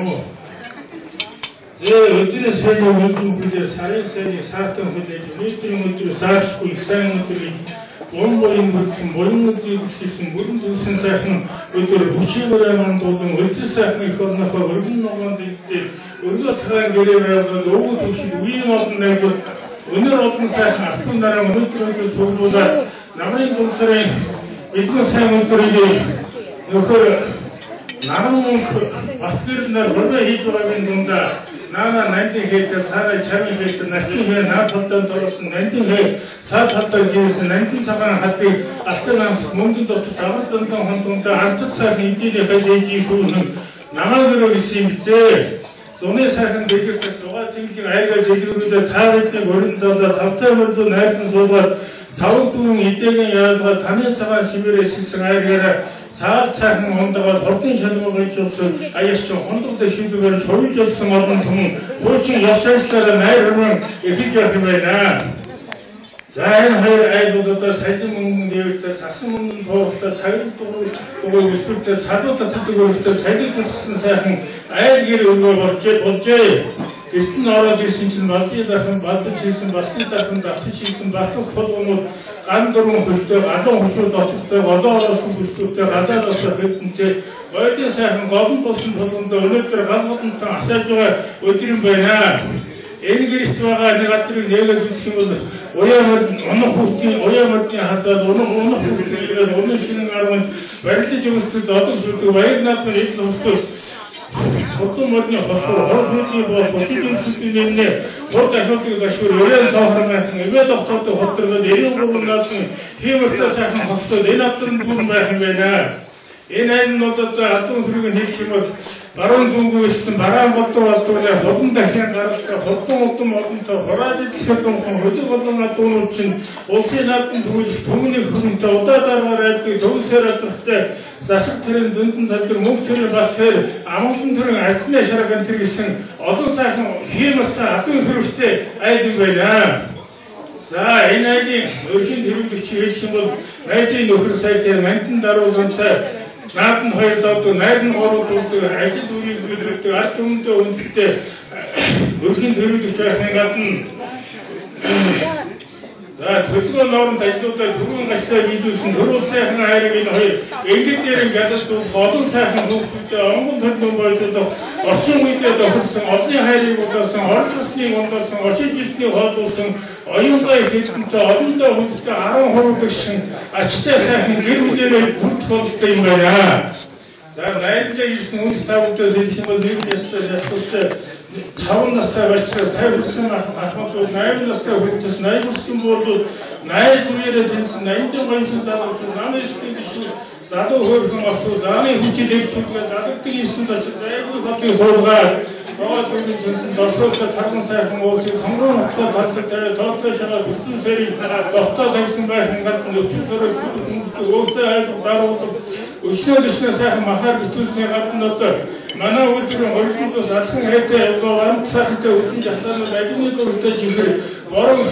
уу? Өдрөөс хэл өдрөн хүлээ сарын сарын саатан хүлээж өнөөдрийн өдөр сааршгүй их сайн өдөр гэж бон буян бүтсэн буян үзийг өссөн бүрэн төгсөн сайхан өдөр хүчээр маань дуулан өлзий сайхан их орнохоо өргөн ногоон дэлдээ өргөө цагаан гэрээ байгуулаад өвгөн төвшөнд үеийн олон найзууд өнөр олон сайхан алтан нараа өнөөдөр өдөр суулгуулаад намрын 3 сарын бэлгүүн сайн өдрийг нөхөр наран мөнх Батгэр нар хурмаа хийж байгаагийн дундаа наана нандин хэлтэй сарай чамин хэлтэй начин хэ наад талдаа зурсан нандин хэ сар талдаа жирсэн нандин цагаан хатыг алтан анс мөнгөн дотор даван зандан хондондоо амтд сайхан эдийнхээ дээжийн шүүхэн намайг өрөө гэсэн юм бизээ. Зуны сайхан дэлгэрсэн дугаа цэнгэлийг айгаа дэлгэрүүлээ та бидний өрн золоо тавтай мөрлөө найрсан суулгаад таван дүүн эдээгийн яалгаа таны цагаан шимээрээ сэлсэн айгаараа таал сайхан хондогоор хордын шалгуу гэж утсан аяарч хондог дэшүүгээр чурж олсон олон түмэн хуучин ёс ажиллаараа найр хөрмөн эхэлж явах юм байна. За энэ хоёр айл бол одоо салин мөнгөн дээвэртэй сасан мөнгөн туурахтай цагийн дугуй өсвөртэй садуу татдаг өрхтэй салин туссан сайхан айл гэр өргөө болжээ. Гэрт нь ороод ирсэн чинь балдын дархан балдаж хийсэн басны дархан давтаж хийсэн батлах тулгуунууд ган дөрвөн хөлтэй галуун хөшөө дотортой голоо ороосон бүсгүүтэй галаа дотор хэдэнтэй ойдын сайхан голон тулсан тулгуундаа өнөөдөр гал голонтой асааж байгаа өдөр юм байна. Энэ гэрт байгаа нэг газрыг нээгээд үзэх юм бол уяа морд унах хүүхдийн уяа мордын хадаад унах хүүхдийн ирээд унах шинэн аргамж барилж өгсдөг зодог шүдэг баяр наадмын эдэл хусдаг хурдан мордны хосуур хор сүйдгийн бол хүчит өмсөдний нэмнэ хурд ахиулдаг гашуур өрөөн цоохор байсан ивэл огтолдог ходрогод 93 наадмын хиймортой сайхан хосдод энэ авдран дүүрэн байх юм байна. Энэ айл нь бол одоо адуу хөрөг нь хэлэх юм бол баруун зүүнгүй ирсэн бараан болдоо болдооны хулан дахин гаралтай хурдан удам олонтой хурааж идэхэд дунхан хөдөг болон адуунууд чинь улсын наадам төвлөх түмний хөрөнтэй удаа дараагаар айлдаг төгсөр азрахтай засаг тэрэн дүндэн талбар мөнх тэрэн бат тэр амгалан төрөн альсны шарга энэ гэсэн олон сайхан хиймортой адуу хөрөгтэй айл юм байна. За энэ айлын өрхийн тэрвэрлэгч хэлэх юм бол найзын нөхөр сайтай мантан даруулгантай наад нь хоёр доодог, найр нь гурав дуудаг, ажил бүрийг биелүүлдэг, ард түмэндээ хүндэлтэй өрхийн тэрвэрлэгч байхын гадна за төлгөө нооронд ажлуудаа түрүүн гачлаа биелүүлсэн төр улсын хайрыг энэ хоёр эмгэг дээрэн гадаж дуух олон сайхан хүүхдүүдээ онгон төлнөн бойлолдох орчин үедээ тохирсон олонний хайрыг удаасан орж гарсныг ундаасан оршиж ирснийг хоолуулсан оюунтай хэдэнтэй олондоо хүндтэй 10 хуруудаг шин ачтай сайхан гэр бүлээрээ бүрдэх бололтой юм байна. За найдаа ирсэн үнд та бүдээс хэлэх юм бол нэг ястай ястай 5 настай бачраас 50 хүрсэн ахмадууд 80 настай хүндэс 80 хүрсэн буулууд 80 үеэрээ тэнцсэн 80-ын гоёсон залуучууд намын эртний гишүүд залуу хөөрхөн охтууд зааны хүчил эрч хүлгээ залгдаг ирсэн очиж зайгүй хотыг суулгаад богоо цэвэн чэнсэн досруултай цаган сайхан уулзыг хонгорон хоттой талдаг тавиа тоолтой шагаа бүцэн сэрийг дотоо тавьсан байхын гадна өвчин сөрөг хүмүүстэг өвтэй айлга даруулдаг өчнөө өчнөө сайхан махаар битүүлсний гадна одоо манай үйлдвэрийн 200-аас алсан хайтай явгаа варамт сайхантай өвчин жахлаанууд алины дөрөвтэй чихэр борон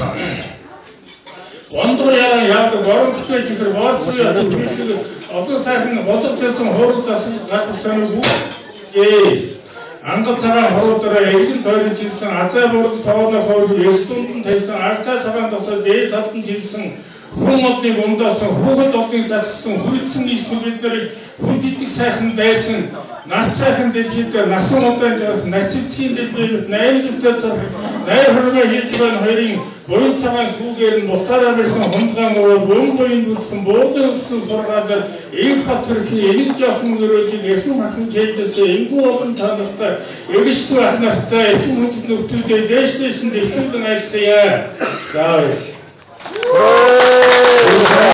Гондгор яаран яадаг борон бүтэй чихэр боорцоо яадаг шиг олон сайхан боловч байсан хурал засаж гаргасан бүгд ангал цагаан хуруудараа эргэн тойрон чилсэн азай бурал тоогоны хойд эс дунд нь тавьсан артай цагаан тосоо дээд талд нь чилсэн хүн олныг ундаасан хүүхэд олныг зассан хүрэлцэн нийс бид нарыг хүнд идэх сайхан байсан нас сайхан дэлхийд насан удаан жаргах начилцгийн дэлбэрэлт 8 зүгтээ зарах найр хормой хийж байгаа хоёрын буян цагаан сүүгээр нь бултаараа барьсан хундаан нуруу буян буян үлсэн буудан өссөн сургаалаар инх хот төрхийн энийг жоохон өрөөжийг эрхэн хахан чэйдээсээ энгүү олон та нартай эгшсэн ах нартай эрхэн хүндэт нөхдүүдээ дээш дээш нь дэвшүүлэн айлцъя. За баярлалаа.